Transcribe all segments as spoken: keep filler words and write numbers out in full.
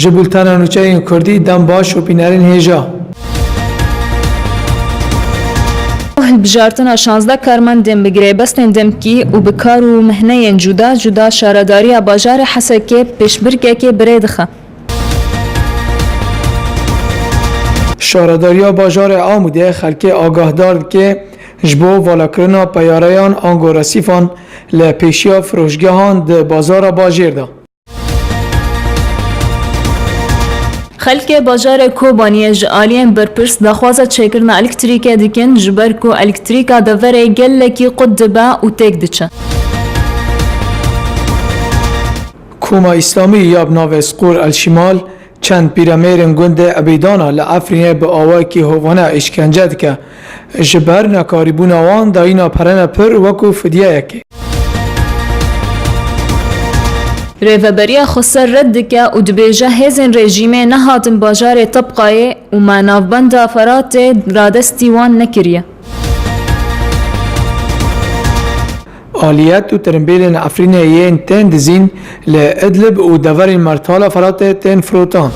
Ji bultena nûçeyên Kurdî dem baş û bînerên hêja. Hilbijartina şazdeh karmendên bi girêbestên demkî û bi kar û mehneyên cuda cuda şaredariya bajarê Hesekê pêşbirkekê bi rê dixe. Şaredariya bajarê Amûdê xelkê agahdar dike ji bo valakirina peyareyan ango resîfan li pêşiya firoşgehan di bazara bajêr de. Xelkê bajarê Kobaniyê ji aliyên berpirs daxwaza çêkirina elektrîkê dikin, ji ber ku elektrîka deverê gelekî qut dibe û têk diçe. Koma Îslamî ya bi navê Sqûr El Şîmal çend pîremêrên gundê Ebîdana li Efrînê bi awayekî hovane îşkence dike. Ji ber nekarîbûna wan dayîna perene pir wekû fidyeyekê. Rêveberiya Xweser red dike û dibêje hêzên rejîmê nehatin bajarê Tebqayê û me navbenda Feratê radestî wan nekiriye. Aliyet û tirimbêlên Efrînê yên tên dizîn li Idlib û deverên Mertala Feratê tên firotan.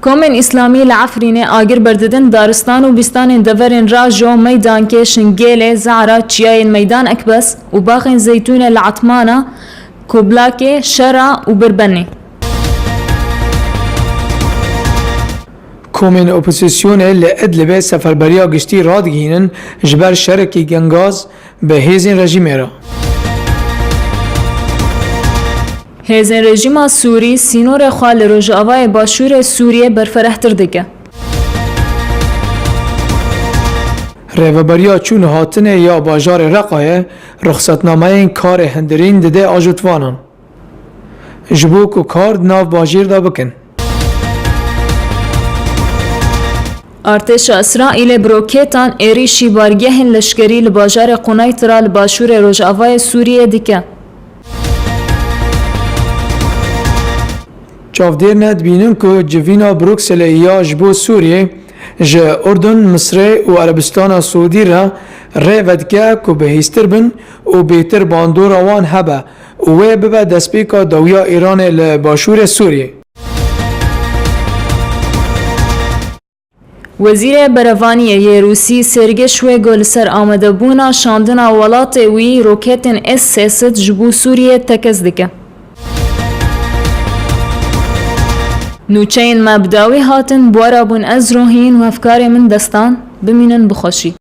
Komên Îslamî li Efrînê agir berdidin daristan û bîstanên deverên Rajo, Meydankê, Şingêlê, Zehra, çiyayên Meydan Ekbes û baxên zeytûnê li Etmana, Koblakê, Şera û Birbenê. Komên opozîsyonê li Idlibê seferberiya giştî radigihînin ji ber şerekî gengaz bi hêzên rejîmê re. Hêzên rejîma Sûrî sînorê xwe li rojavayê başûrê Sûriyê berferehtir dike. Rêveberiya çûn û hatinê ya bajarê Reqayê ruxsatnameyên karê hundirîn dide ajotvanan. Ji bo ku kar di nav bajêr de bikin. Artêşa Îsraîlê bi roketan êrîşî bargehên leşkerî li bajarê Quneytira li başûrê rojavayê Sûriyê dike. Çavdêrine dibînin ku civîna Brukselê ya ji bo Sûriyê ji Urdun, Misrê û Erebistana Siûdî re rê vedike ku bihîstir bin û bêtir bandora wan hebe û wê bibe destpêka dawiya Îranê li başûrê Sûriyê. Wezîrê Berevaniyê yê Rûsî Sergey Şwêgo li ser amadebûna şandina welatê wî roketên S sê sed ji bo Sûriyê tekez dike. Nûçeyên me bi dawî hatin, bi we re bûn ez Rohîn û hevkarê min Destan. Bimînin bi xweşî.